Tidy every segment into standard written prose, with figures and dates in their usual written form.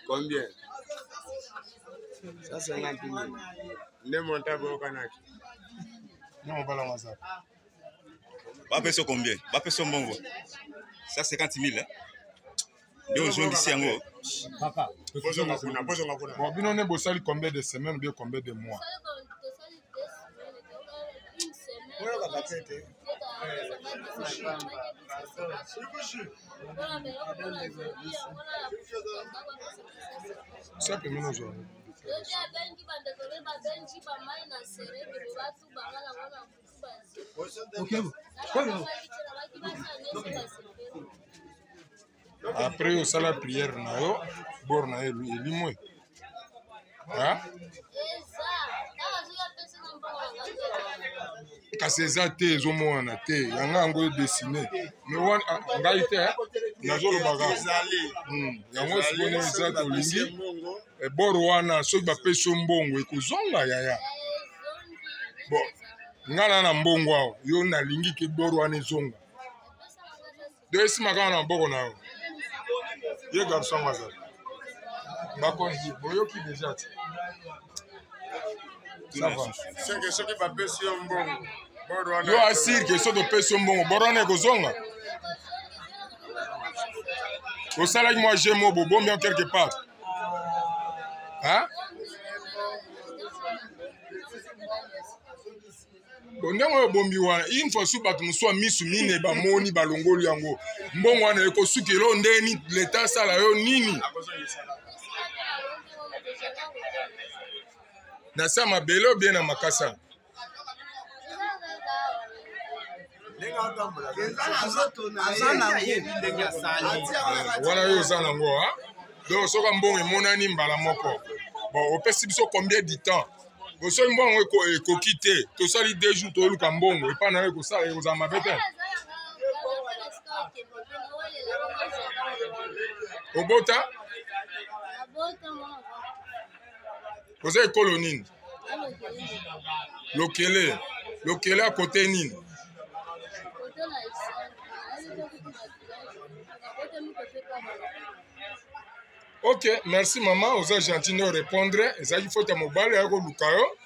Combien? 150 000. Nde monta boyokanaki. Nde mobala yango aza. Bapesa combien? Bapesa mbongo. 150 000. Hein? Nde ozongisi yango. Papa, bozonga kuna, bozonga kuna. Bon, bino nde bosali combien de semaines ou bien combien de mois? Boyokaka te te. Sape mino ozwa. Après osala prière na yo, bord na yo elimwe. Kasi eza te, ezomonana te, yanga yango edesine me wana ah, ngai te nazolobaka yango sikoyo eza tolingi eh, bor wana soki bapesi yo mbongo ekozonga yaya. Bon, ngai na na mbongo awa, yo nalingi ke bor wana ezonga do esima kaka na maboko na yo. Ye garçon yango azali bakonzi, boyoki deja te. Ça va. Seke soki bapesi yo mbongo bor wana Yo asire ke soki topesi yo mbongo, bor wana ekozonga. Osalaki mwa jemo, bobombi yango quelque part, hein? Bon, ndenge oyo obombi wana, une fois su bato mosusu ya misu mine bamoni balongoli yango, mbongo wana ekosukela oyo ndeni leta asala yo nini na sa mabele obie na makasa. Wana yo oza nango, donc soki mbongo emonani mbala moko. Bon, opesi biso combien du temps? Bon, soki mbongo ekoki te, tosali 2 jours, toluka mbongo epai na yo, ekosala ekozala mabe te. Obota, oza ekolo nini? Lokele, lokele akote nini? Ok, merci mama, oza gentil nde orépondre. Ezalaki faute ya mobali aya koluka yo,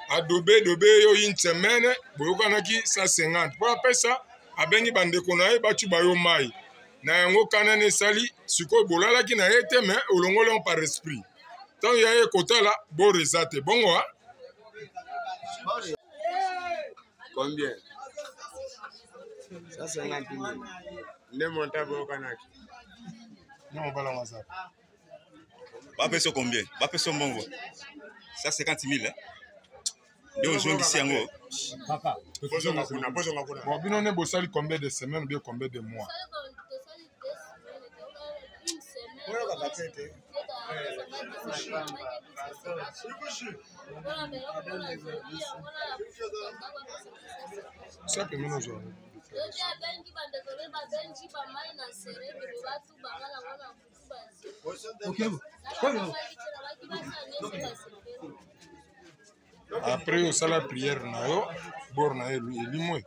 adobe dobe yo une semaine, boyokanaki 150 mpo apesa, abengi bandeko na ye batuba yo mai na yango kanani esali. Sikoyo bolalaki na ye te, mais olongoli yango par esprit. Ntango ya ye kotala bor eza te bongo, a Combien? 150 000. Nde monta boyokanaki. Nde mobala yango aza. Bapesa combien? Bapesa mbongo. 150 000. Hein? Nde ozongisi yango. Papa, bozonga kuna, bozonga kuna. Bon, bino nde bosali combien de semaines ou bien combien de mois? Boyokaka te te. Sape mino ozwa. Après osala prière na yo, bor na yo elimwe.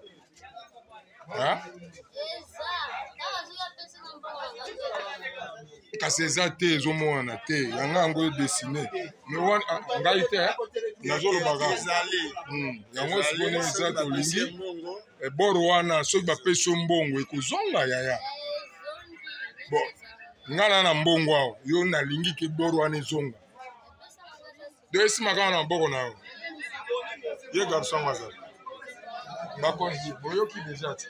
Kasi eza te, ezomonana te, yanga yango edesine me wana ah, ngai te nazolobaka yango sikoyo eza tolingi eh, bor wana soki bapesi yo mbongo ekozonga yaya. Bon, ngai na na mbongo awa, yo nalingi ke bor wana ezonga do esima kaka na maboko na yo. Ye garçon yango azali bakonzi, boyoki deja te.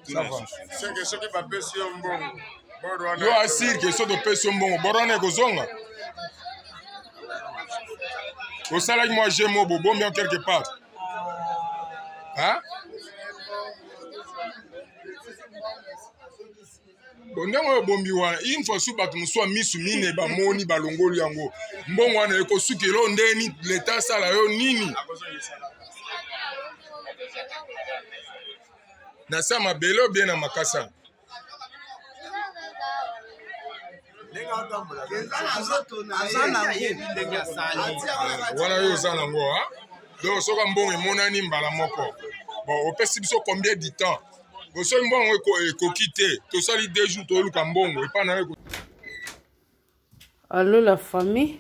Ça va. Seke soki bapesi yo mbongo bor wana Yo asire ke soki topesi yo mbongo, bor wana ekozonga. Osalaki mwa jemo, bobombi yango quelque part, hein? Bon, ndenge oyo obombi wana, une fois su bato mosusu ya misu mine bamoni balongoli yango, mbongo wana ekosukela oyo ndeni leta asala yo nini na sa mabele obie na makasa. Wana yo oza nango, donc soki mbongo emonani mbala moko. Bon, opesi biso combien du temps? Bon, soki mbongo ekoki te, tosali 2 jours, toluka mbongo epai na yo. Allo la famille,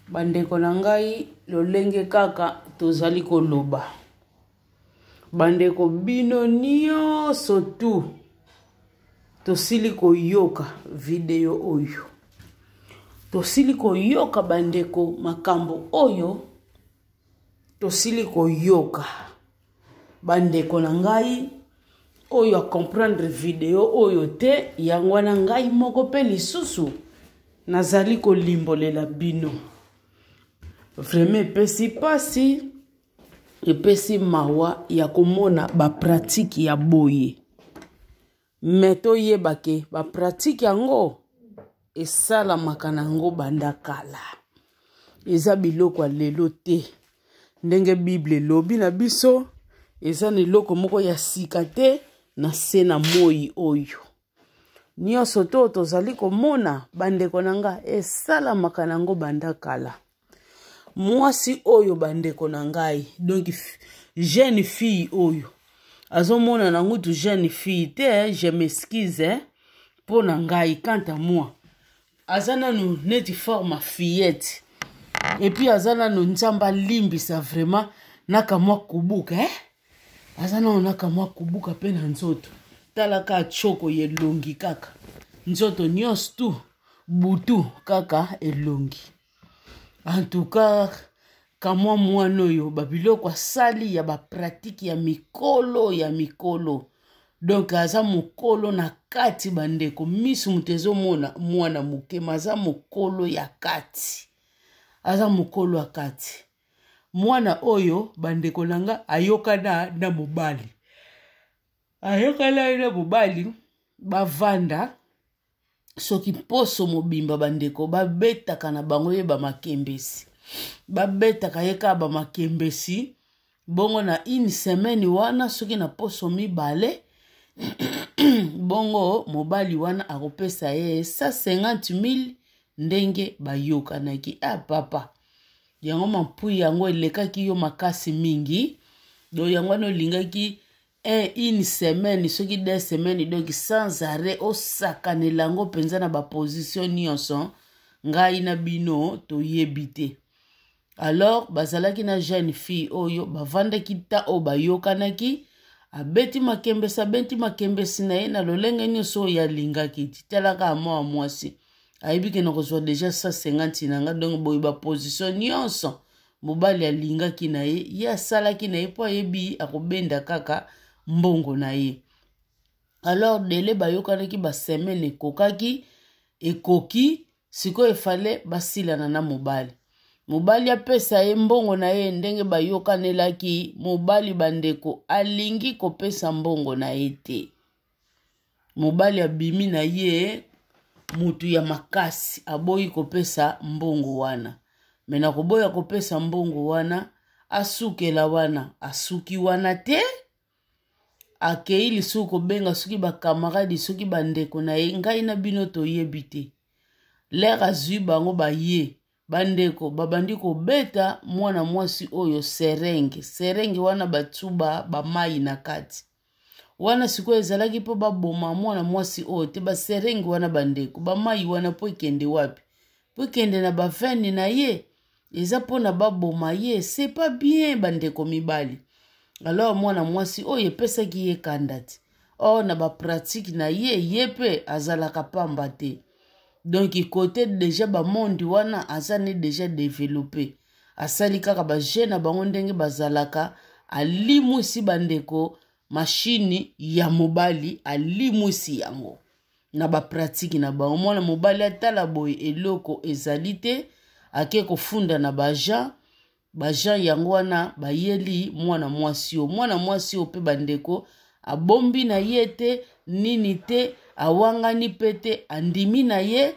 bandeko na ngai, lolenge kaka tozali koloba, bandeko bino nyonso tu tosili koyoka video oyo, tosili koyoka bandeko makambo oyo tosili koyoka. Bandeko na ngai oyo acomprendre video oyo te, yango wana ngai moko mpe lisusu nazali kolimbolela bino. Vraiment epesi pasi, epesi mawa ya komona bapratike ya boye. Me toyeba ke bapratike yango esalamaka na yango banda kala, eza biloko ya lelo te. Ndenge Bible elobi na biso, eza na eloko moko ya sika te na se na moi oyo. Nyonso to tozali komona, bandeko na nga, esalamaka na yango banda kala. Mwasi oyo, bandeko na ngai, donc jeune fille oyo azomona na ngutu jeune fille te, je m'excuse mpo na ngai, quant à moi aza nanu neti forme fillette, et puis aza nanu, Nzambe alimbisa, vraiment naka mwa kubuka, eh? Aza nanu naka mwa kubuka mpe na nzoto. Talaka tioko ya elongi kaka, nzoto nyonso tu butu kaka elongi. En tout cas kamwa mwana oyo, babiloko asali ya bapratike ya mikolo ya mikolo, donc aza mokolo na kati. Bandeko, miso moto ezomona mwana moke, ma aza mokolo ya kati, aza mokolo ya kati. Mwana oyo, bandeko na nga, ayokana na mobali, ayokana na mobali, bavanda soki poso mobimba. Bandeko, babetaka na bango ye bamakembesi, babetaka ye kaka bamakembesi bongo na une semaine wana, soki na poso mibale bongo, mobali wana akopesa ye 150 000 ndenge bayokanaki. Ah papa, yango mampui yango elekaki yo makasi mingi. Do yango wana olingaki une semaine, soki 2 semaines, donc sans arrêt osakanela yango mpenza na baposition nyonso. Ngai na bino toyebi te. Alors bazalaki na jeune fille oyo, bavandaki ta oyo bayokanaki, abeti makembesi, abeti makembesi na ye na lolenge nyonso oyo alingaki. Titalaka mwa mwasi ayebi ke na kozwa déjà 150 na nga, donc boye baposition nyonso mobali alingaki na ye, ye asalaki na ye mpo ayebi akobenda kaka mbongo na ye. Alors délai bayokanaki, basemaine ekokaki, ekoki sikoyo, efale basilana na mobali. Mobali apesa ye mbongo na ye ndenge bayokanelaki. Mobali, bandeko, alingi kopesa mbongo na ye te. Mobali abimi na ye mutu ya makasi, aboyi kopesa mbongo wana. Me na koboya kopesa mbongo wana, asukela wana, asuki wana te. Akei lisusu kobenga soki bakamaradi, soki bandeko na ye. Ngai na bino toyebi te. Lere azwi bango, baye, bandeko, babandi kobeta mwana mwasi oyo seringue. Seringue wana batuba bamai na kati wana. Sikoyo ezalaki mpo baboma mwana mwasi oyo te. Baseringue wana, bandeko, bamai wana mpo ekende wapi? Mpo ekende na baveine na ye. Eza mpona baboma ye. C'est pas bien, bandeko mibali. Alors mwana mwasi oyo epesaki ye kanda ti or na bapratike na ye, ye mpe azalaka pamba te. Donc kote déjà bamondi wana aza ne déjà développé, asali kaka baje na bango ndenge bazalaka. Alimwisi, bandeko, mashini ya mobali, alimwisi yango na bapratike na bango. Mwana mobali atala boye, eloko ezali te. Ake kofunda na baagent. Baagent yango wana bayeli mwana mwasi oyo. Mwana mwasi oyo mpe, bandeko, abombi na ye te nini te, awangani mpe te, andimi na ye,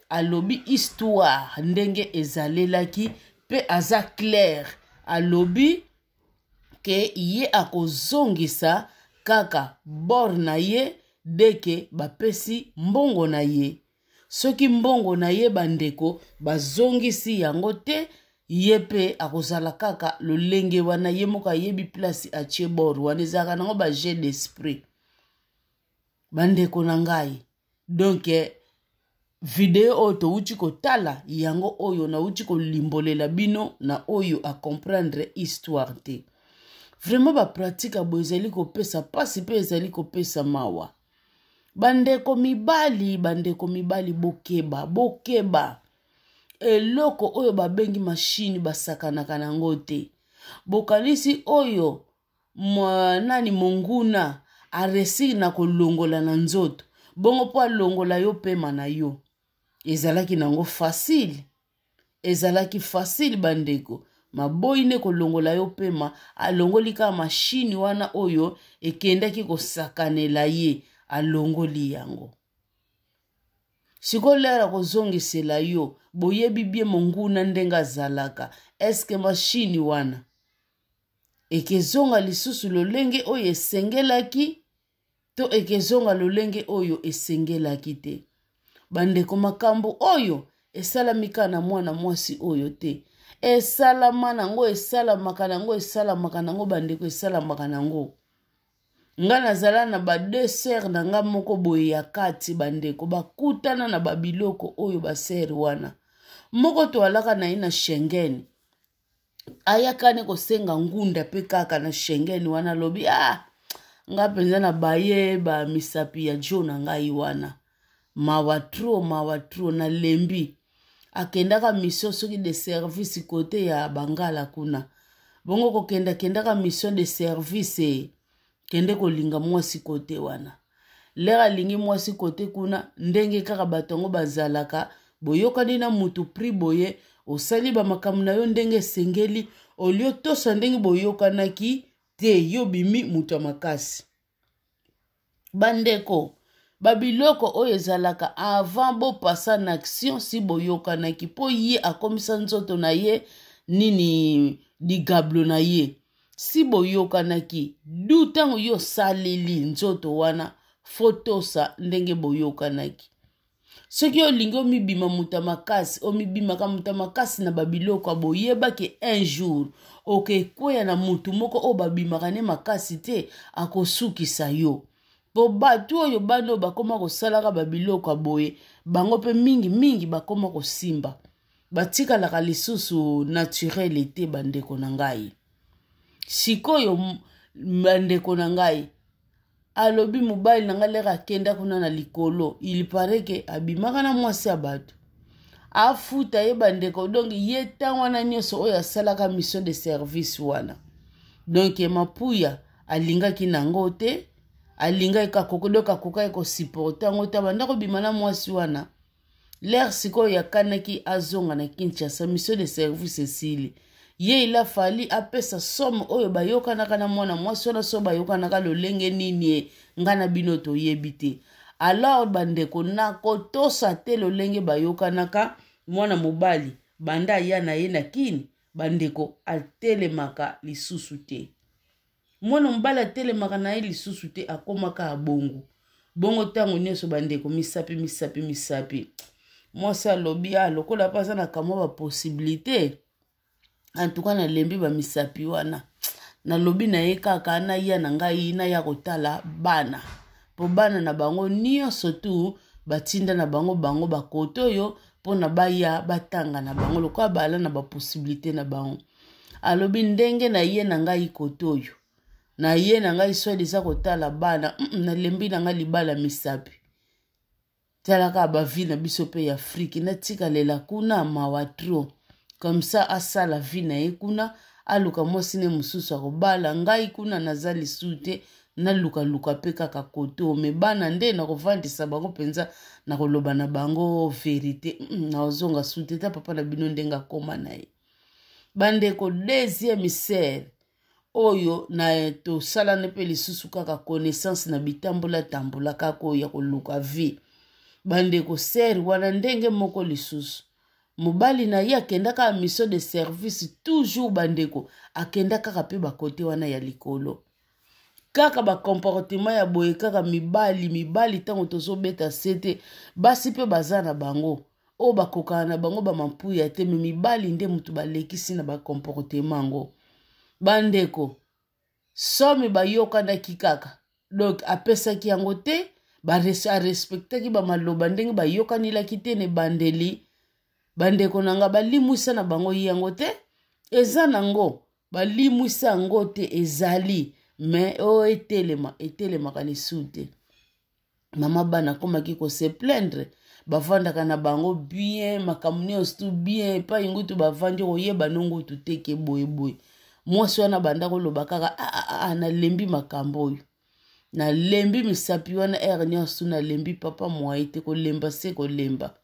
alobi histoire ndenge ezalelaki mpe aza clair. Alobi ke ye akozongisa kaka bor na ye deke bapesi mbongo na ye. Soki mbongo na ye, bandeko, bazongisi yango te, ye mpe akozala kaka lolenge wana. Ye moko ayebi place atie bor wana. Ezalaka nango bajeu d'esprit, bandeko na ngai. Donc Video oyo towuti kotala yango oyo nawuti kolimbolela bino na oyo a comprendre histoire te. Vraiment ba pratique ya boye ezali kopesa pasi mpe ezali kopesa mawa. Bandeko mibali, bandeko mibali bokeba, bokeba. Eloko oyo babengi machine basakanaka na yango te. Bokanisi oyo nani monguna aresir na kolongola na nzoto bongo mpo alongola yo pema na yo ezalaki nango facile ezalaki facile bandeko maboyi nde kolongola yo pema alongoli kaka mashini wana oyo ekendaki kosakanela ye alongoli yango sikoyo lere akozongisela yo boyebi bie monguna ndenge azalaka eske mashini wana ekezonga lisusu lolenge oyo esengelaki to ekezonga lolenge oyo esengelaki te. Bandeko, makambo oyo esalami kaka na mwana mwasi oyo te, esalama nango, esalamaka nango, esalamaka nango bandeko, esalamaka nango. Nga nazala na ba deux sœurs na nga moko boye ya kati bandeko, bakutana na babiloko oyo ba sœur wana. Moko toalaka na ye na Schengen, ayaka ne kosenga ngunda mpe kaka na Schengen wana, alobi ah, nga mpenza na baye ba misapi ya jo na ngai wana, mawa trop, mawa trop, nalembi. Akendaka mission soki de service kote ya bangala kuna, bongo kokenda kendaka mission de service e, kende kolinga mwasi kote wana. Lere alingi mwasi kote kuna, ndenge kaka bato yango bazalaka, boyokani na mutu prix boye, osali bamakambo na yo ndenge esengeli, olio tosa ndenge boyokanaki te, yo bimi moto ya makasi. Bandeko, babiloko oyo ezalaka avant bopasa na action, si boyokanaki, mpo ye akomisa nzoto na ye nini ligablo na ye, si boyokanaki du ntango yo osaleli nzoto wana fotosa ndenge boyokanaki. Soki olingi omibima moto ya makasi, omibimaka moto ya makasi na babiloko ya boyebaki, un jour okekweya na motu moko oyo babimaka ne makasi te, akosukisa yo. Po bato oyo bana oyo bakoma kosalaka babiloko ya boye, bango mpe mingi mingi bakoma kosimba, batikalaka lisusu naturel te. Bandeko na ngai, sikoyo bandeko na ngai, alobi mobali na ngai lere akenda kuna na likolo, il paraît ke abimaka na mwasi ya bato, afuta ye bandeko. Donc ye ntango wana nyonso oyo asalaka mission de service wana, donc mapuya alingaki nango te, alingaki kakoko, donc akokaki kosupporte yango te, abanda kobima na mwasi wana. Lere sikoyo yakanaki azonga na Kinshasa, mission de service esili, ye il a fallu apesa somme oyo bayokanaka na mwana mwasi wana. So bayokanaka lolenge nini ye, nga na bino toyebi te. Alors bandeko, nakotosa te lolenge bayokanaka, mwana mobali banda aya na ye na Kini, bandeko, atelemaka lisusu te. Mwana mobali atelemaka na ye lisusu te, akomaka abongo bongo ntango nyonso bandeko, misapi misapi misapi. Mwasi alobi ah, lokola mpe aza na kamwa bapossibilité, antuka nalembi bamisapi wana, nalobi na ye kaka naya na ngai, naya kotala bana, mpo bana na bango nyonso tu batinda na bango bango bakote oyo mpo na baya batanga na bango lokola bala na bapossibilité na bango. Alobi ndenge na ye na ngai kote oyo na ye na ngai swede eza kotala bana, nalembi na ngai libala misapi, talaka bavi na biso mpe ya Afrike, natikalela kuna mawa trop. Comme ça asala vie na ye kuna, aluka mwasi ne mosusu akobala, ngai kuna naza lisusu te, nalukaluka mpe kaka koto me bana nde nakovandisa bango mpenza, nakoloba na bango verite, nakozonga su te ta papa na bino ndenge akoma na ye. Bandeko, deuxième sœur oyo na tosalani mpe lisusu kaka connaissance na bitambola tambola kaka oyo ya koluka vie. Bandeko, sœur wana ndenge moko lisusu, mobali na ye akendaka mission de service toujours bandeko, akenda kaka mpe bakote wana ya likolo, kaka bacomportement ya boye kaka mibali mibali. Ntango tozobeta sete, basi mpe baza na bango oyo bakokana na bango bamampuya te, me mibali nde moto balekisi na bacomportement yango. Bandeko, somi bayokanaki kaka, donc apesaki yango te. Arespektaki bamaloba ndenge bayokanelaki te na ebandeli. Bandeko na nga, balimwisa na bango yango te, eza nango balimwisa yango te, ezali me oyo etelema etelemaka lisusu te. Mama bana akomaki kose plaindre, bavandaka na bango bien, makambo nyonso tu bien, epai ngutu bavandi koyeba no ngutu te ke boyeboye. Mwasi wana banda koloba kaka ah, ah, ah, nalembi makambo oyo, nalembi misapi wana ere nyonso tu, nalembi papa mwaye te, kolemba se kolemba.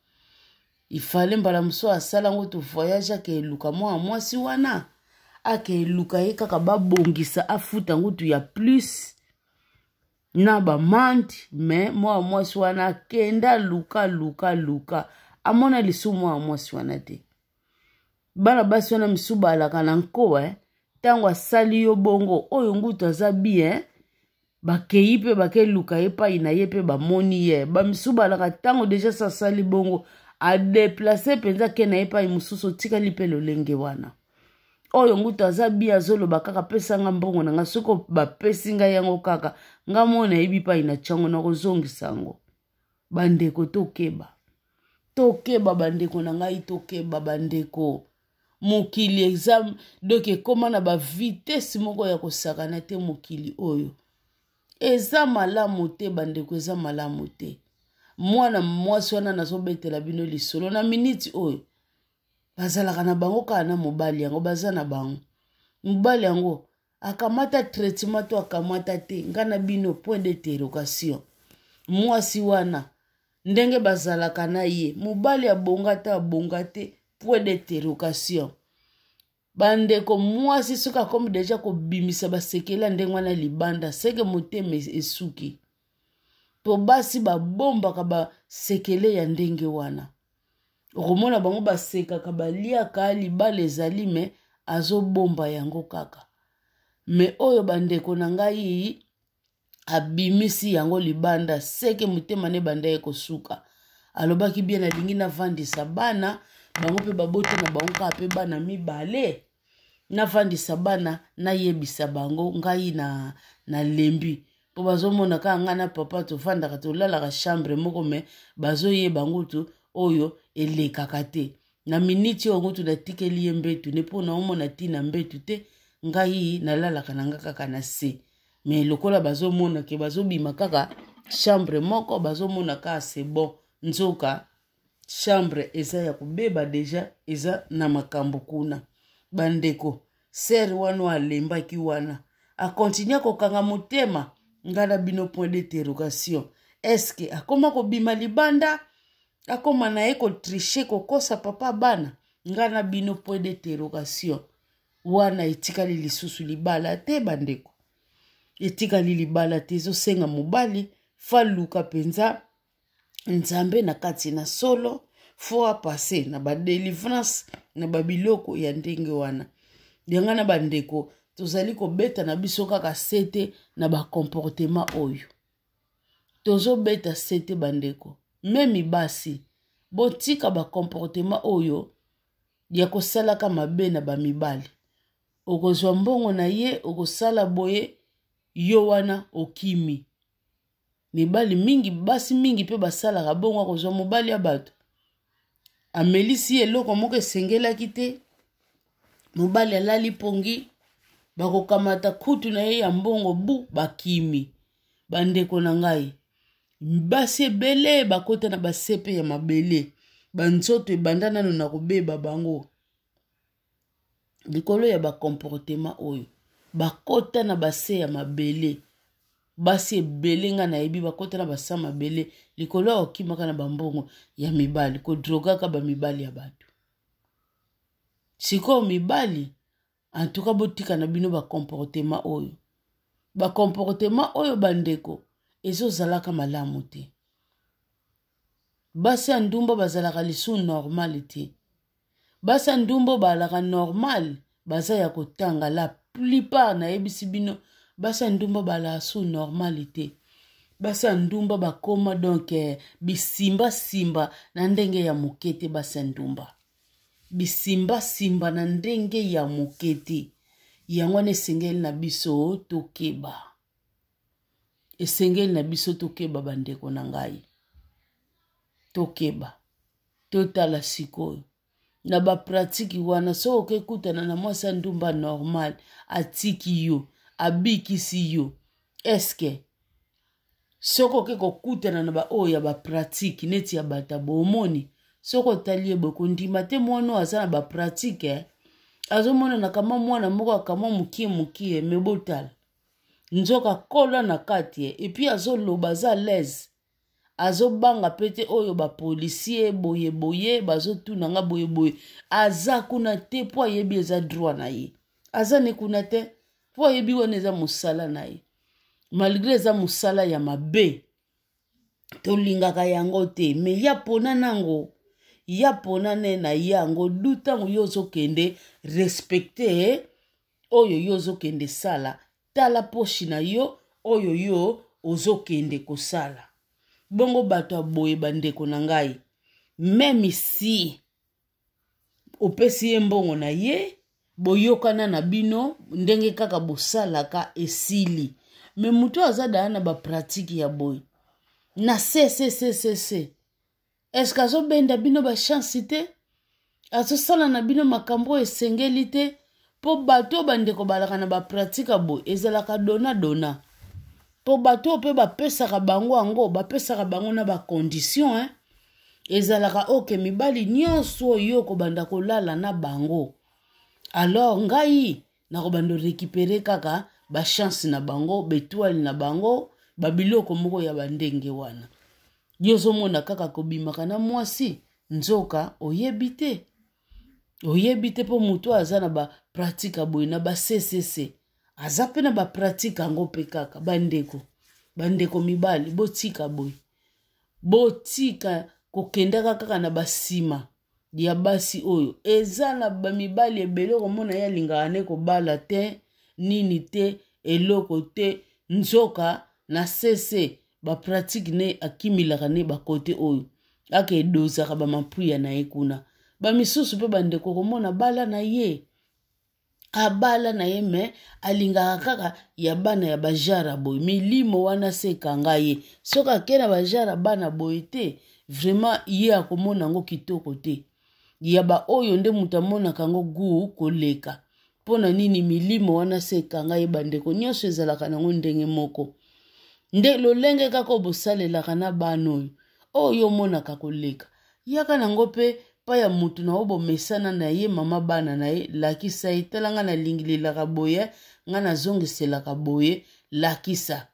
Ifale mbala mosusu asala ngo to voyage, ake eluka mwana mwasi wana, ake eluka ye kaka babongisa, afuta ngutu ya plus na bamante. Me mwana mwasi wana akenda luka luka luka, amona lisusu mwana mwasi wana te. Bana basi wana misusu balaka na nko, eh? Ntango asali yo bongo, oyo ngutu aza bien, bakei mpe bakeluka ye epai na ye mpe bamoni ye. Bamisusu balaka ntango deja sa asali bongo, adeplace mpenza ke na ye epai mosusu, otikali mpe lolenge wana. Oyo ngutu aza bien, azoloba kaka pesanga mbongo na nga, soki bapesi ngai yango kaka nga mo nayebi epai na tiango, nakozongisa yango. Bandeko, tokeba, tokeba bandeko na ngai, tokeba bandeko. Mokili eza donc ekóma na bavitese moko ya kosakana te. Mokili oyo eza malamu te bandeko, eza malamu te. Mwana mwasi wana nazobetela bino lisolo na miniti oyo, bazalaka na bango kaka na mobali yango, baza na bango. Mobali yango akamata traitement to akamata te, nga na bino point d'interrogation. Mwasi wana ndenge bazalaka na ye, mobali abonga te, abonga te, point d'interrogation. Bandeko, mwasi soki akomi deja kobimisa basekele ya ndenge wana libanda, seke motema esuki. Po basi babombaka basekele ya ndenge wana, okomona bango basekaka, baliaka, libala ezali, me azobomba yango kaka. Me oyo bandeko na ngai abimisi yango libanda, seke motema ne banda ye kosuka. Alobaki bien, nalingi navandisa bana bango mpe baboti na bango kaka mpe bana mibale, navandisa bana, nayebisa bango ngai na nalembi, mpo bazomona kaka ngai na papa tofandaka, tolalaka chambre moko, me bazoyeba ngutu oyo elekaka te. Na miniti oyo ngutu natikeli ye mbetu ne, mpo naomona ntina mbetu te, ngai nalalaka na nga kaka na se. Me lokola bazomona ke bazobima kaka chambre moko, bazomona kaka c'est bon, nzoka chambre eza ya kobeba deja, eza na makambo kuna. Bandeko, sere wana alembaki wana, akontinue kokanga motema. Ngai na bino point d'interrogation. Eske akoma kobima libanda, akoma na ye kotriche, kokosa papa bana? Ngai na bino point d'interrogation. Wana etikali lisusu libala te bandeko, etikali libala te. Ezosenga mobali faluka mpenza Nzambe na kati na solo, fo apase na badelivrance na babiloko ya ndenge wana. Yanga na bandeko, tozali kobeta na biso kaka sete na bakomportema oyo tozobeta sete. Bandeko, memi basi, botika bakomportema oyo ya kosalaka mabe na bamibali. Okozwa mbongo na ye, okosala boye, yo wana okimi. Mibali mingi, basi mingi mpe basalaka bongo. Akozwa mobali ya bato, amelisi ye eloko moko esengelaki te, mobali alali pongi, bakokamata kutu na ye ya mbongo bu bakimi. Bandeko na ngai, basi ebele bakota na basepe ya mabele, banzoto ebanda nano na kobeba bango likolo ya bakomportema oyo. Bakota na base ya mabele, basi ebele nga nayebi bakota na base ya mabele likolo ya kokimaka na bambongo ya mibali, kodrogaka bamibali ya bato. Sikoyo mibali, antuka botika na bino bakomportema oyo, bakomportema oyo bandeko, ezozalaka malamu te. Basi ya ndumba bazalaka lisusu normal te. Basi ya ndumba oyo balaka normal baza ya kotanga la plupart. Nayebisi bino, basi ya ndumba balaka su normal te. Basi ya ndumba bakoma donc bisimbasimba na ndenge ya moke te. Basi ya ndumba bisimbasimba na ndenge ya moke te. Yango wana esengeli na biso tokeba. Esengeli na biso tokeba bandeko na ngai, tokeba, totala sikoyo na bapratiki wana. Soki okekutana na mwasi ya ndumba normal, atiki yo, abikisi yo, eske soki oke kokutana na baoyo ya bapratike neti ya bato ya bomoni, soki otali ye boye kondima te mwana oyo aza na bapratike eh? Azomonana kama mwana moko akamwa mokie mokie, me botala nzoka kola na kati ye, epuis azoloba aza alaise, azobanga mpe te oyo bapolisier boye boye bazotuna nga boye boye, aza kuna te mpo ayebi eza droit na ye, aza ne kuna te mpo ayebi wana eza mosala na ye, malgre eza mosala ya mabe, tolingaka yango te, me ya pona nango, ya pona ne na yango du. Ntango yo ozokende respecte oyo yo ozokende sala, tala poshi na yo oyo yo ozokende kosala bongo. Bato ya boye, bandeko na ngai, meme si opesi ye mbongo na ye, boyokana na bino ndenge kaka bosalaka, esili. Me moto aza daya na bapratike ya boye na cccccc, eske azobenda bino bachanse te? Azosala na bino makambo oyo esengeli te? Mpo bato oyo, bandeko, balaka na bapratike ya boye, ezalaka dona dona, mpo bato oyo mpe bapesaka bango yango, bapesaka bango na bacondition, hein? Ezalaka oke mibali nyonso oyo okobanda kolala na bango, alors ngai nakobanda orekipere kaka bachance na bango, betoile na bango, babiloko moko ya bandenge wana. Yo ozomona kaka kobimaka na mwasi, nzoka oyebi te, oyebi te, mpo moto aza na bapratike ya boye na baccc, aza mpe na bapratike yango mpe kaka. Bandeko, bandeko mibali, botika boye, botika kokendaka kaka na basima ya basi oyo. Eza na bamibali ebele okomona ye alingaka ne kobala te, nini te, eloko te, nzoka na sese bapratike ne akimilaka ne bakote oyo ake edozaka bamampuya na ye kuna. Bamisusu mpe, bandeko, komona bala na ye, abala na ye, me alingaka kaka ya bana ya bajara boye. Milimo wana se ekanga ye, soki ake na bajara bana boye te, vraiment ye akomona yango kitoko te. Ya baoyo nde moto amonaka yango guu koleka. Mpo na nini? Milimo wana se ekanga ye. Bandeko, nyonso ezalaka nango ndenge moko, nde lolenge kaka oyo bosalelaka na bana oyo oyo omonaka koleka, yaka nango mpe pa ya motu na oyo bomesana na ye, mama bana na ye, lakisa ye: tala, ngai nalingilelaka boye, ngai nazongiselaka boye, lakisa,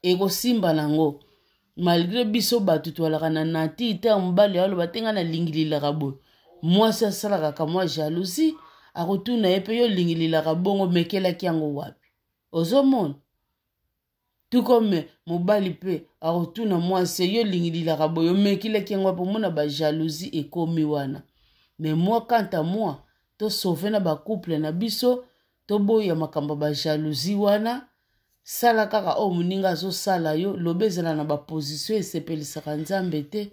ekosimba nango. Malgre biso bato twalaka na nati te, mobali aloba te ngai nalingililaka boye, mwasi asalaka kamwa jalousie, akotuna ye mpe: yo olingililaka bongo, mekelaki yango wapi? Ozomona, tout comme mobali mpe akotuna mwasi: yo olingililaka boye, omekilaki yango wapi? Omona bajalousie ekomi wana. Mais moi, quant à moi, tosauve na bacouple na biso, toboya makambo ya bajalousie wana. Sala kaka oyo moninga azosala yo, loba ezala na baposition esepelisaka Nzambe te,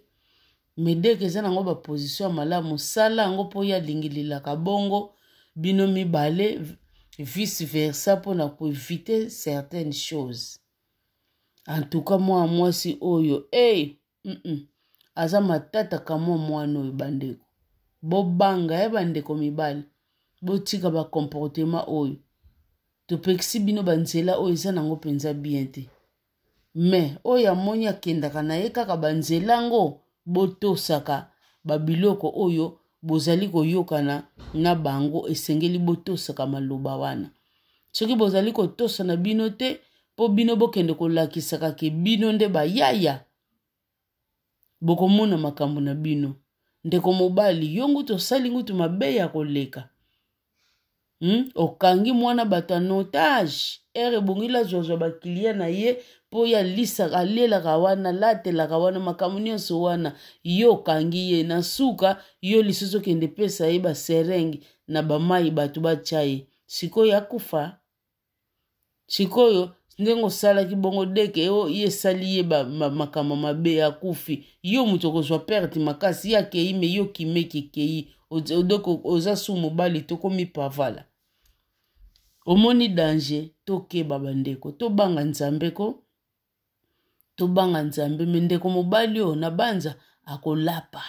me deke eza nango baposition ya malamu, sala yango mpo ye alingililaka bongo, bino mibale, vice versa, mpona koevite certaines choses. En tout cas, mwana mwasi oyo, hey, aza matata kamwa mwana oyo. Bandeko, bobanga ya bandeko mibali, botika bacomportement oyo topekisi bino. Banzela oyo eza nango mpenza bien te, me oyo amoni akendaka na ye kaka banzela yango. Botosaka babiloko oyo bozali koyokana na bango, esengeli botosaka maloba wana. Soki bozali kotosa na bino te, mpo bino bokende kolakisaka ke bino nde bayaya, bokomona makambo na bino. Ndeko mobali, yo ngutu osali ngutu mabe ya koleka, Okangi mwana bato en otage. Ere ebongeli azwazwa bakiliya na ye mpo ye alisaka, alelaka wana, alatelaka wana, makambo nyonso wana, yo okangi ye. Na suka yo lisusu okende pesa ye baserenge na bamai bato batya ye, sikoyo akufa. Sikoyo ndenge osalaki bongo, deke ye esali ye makambo mabe, akufi, yo moto okozwa perte makasi. Ye akei, me yo kimeki ekei, odoko oza su mobali, tokomi pavala. Omoni danger, tokeba bandeko, tobanga Nzambe ko. Tobanga Nzambe, me ndeko mobali oyo na banza akolapa.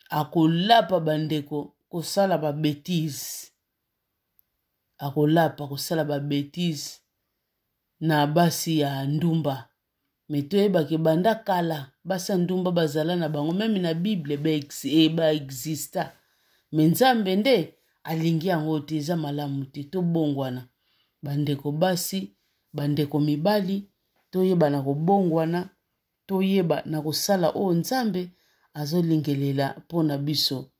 Akolapa bandeko kosala ba bêtises. Akolapa kosala ba bêtises na basi ya ndumba. Me toyebake banda kala basi ya ndumba bazala na bango meme na Bible ba exista. Me Nzambe nde alingi yango te, eza malamu te, tobongwana. Bandeko basi, bandeko mibali, toyeba na kobongwana, toyeba na kosala oyo Nzambe azolingelela mpo na biso.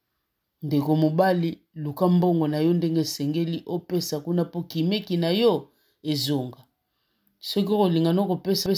Ndeko mobali, luka mbongo na yo ndenge esengeli, opesa kuna mpo kimeki na yo ezonga. Soki okolinga no kopesa.